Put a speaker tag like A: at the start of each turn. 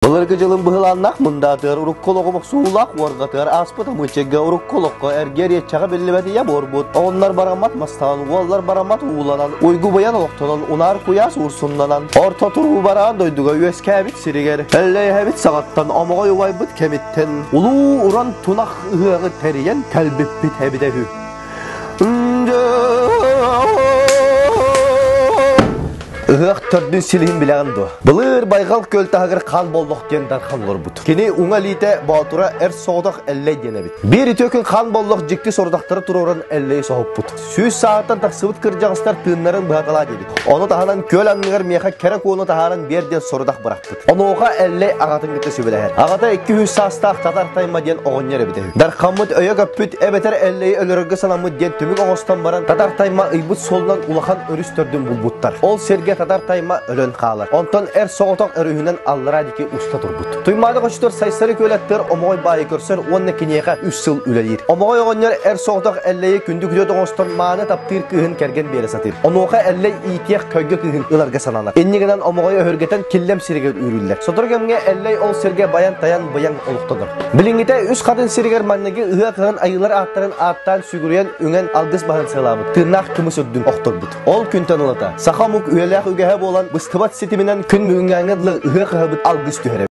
A: Былыргы дьылын быһылааннаах мындаатыгар урукку олоҕу бохсуулаах уорҕатыгар ааспыт ымыычыга урукку олоххо эргэ эриэччэҕэ биллибэт ийэ буорбут, оҕоннор бараммат мастаан, уоллар бараммат ууланан, уйгу-быйан олохтонон, унаар куйаас уурсуннанан, орто туруу бараан дойдуга үөскээбит сиригэр, эллэйэһэбит саҕаттан омоҕой убайбыт кэмиттэн улуу уран тунах ыһыаҕы тэрийэн кэлбиппит эбитэ үһү. Ыһыах төрдүн силиһин билэҕин дуо? Былыр байҕал күөл таһыгар хаан боллох диэн дархан олорбут. Кини уҥа илиитэ Боотура эр соҕотох Эллэй диэн эбит. Биир үтүө күн хаан боллох дьикти сорудахтары туруоран Эллэйи соһуппут. 100 сааһыттан тахсыбыт кырдьаҕастар тыыннарын быһаталаа диэбит. Ону таһынан күөл анныгар миэхэ кэрэ куону таһааран биэр диэн сорудах бырахпыт. Онуоха Эллэй аҕатын кытта сүбэлэһэр. Аҕата 200 саастаах татар тайма диэн оҕонньор эбитэ үһү. Дархаммыт өйө көппүт эбэтэр Эллэйи өлөрөргө санаммыт диэн түмүк оҥостон баран татар тайма ыйбыт суолунан улахан өрүс төрдүн булбуттар. Ол сиргэ татар тайма өлөн хаалар. Онтон эр соҕотох өрүһүнэн аллараа диэки уста турбут. Туймаада хочотугар Сайсары күөлэттэр Омоҕой баайы көрсөр уонна киниэхэ үс сыл үлэлиир. Омоҕой оҕонньор эр соҕотох Эллэйи күндү күтүөт оҥостон мааны таптыыр кыыһын кэргэн биэрэ сатыыр. Онуоха Эллэй иитиэх көйгө кыыһын ыларга сананар. Инньэ гынан Омоҕойу өһүргэтэн Киллэм сиригэр үүрүллэр. Сотору кэмҥэ Эллэй ол сиргэ байан-тайан быйаҥ олохтонор. Билиҥҥитэ үс хатын сиригэр манныгы ыһыах ыһан айыылар ааттарын ааттаан сүгүрүйэн үҥэн алгыс баһын сыалаабыт, тыыннаах кымыс үрдүн охторбут. Ол күнтэн ылата саха омук үйэлээх үгэһэ буолан быстыбат ситиминэн күн бүгүҥҥээҥҥэ дылы ыһыах ыһабыт алгыс түһэрэбит.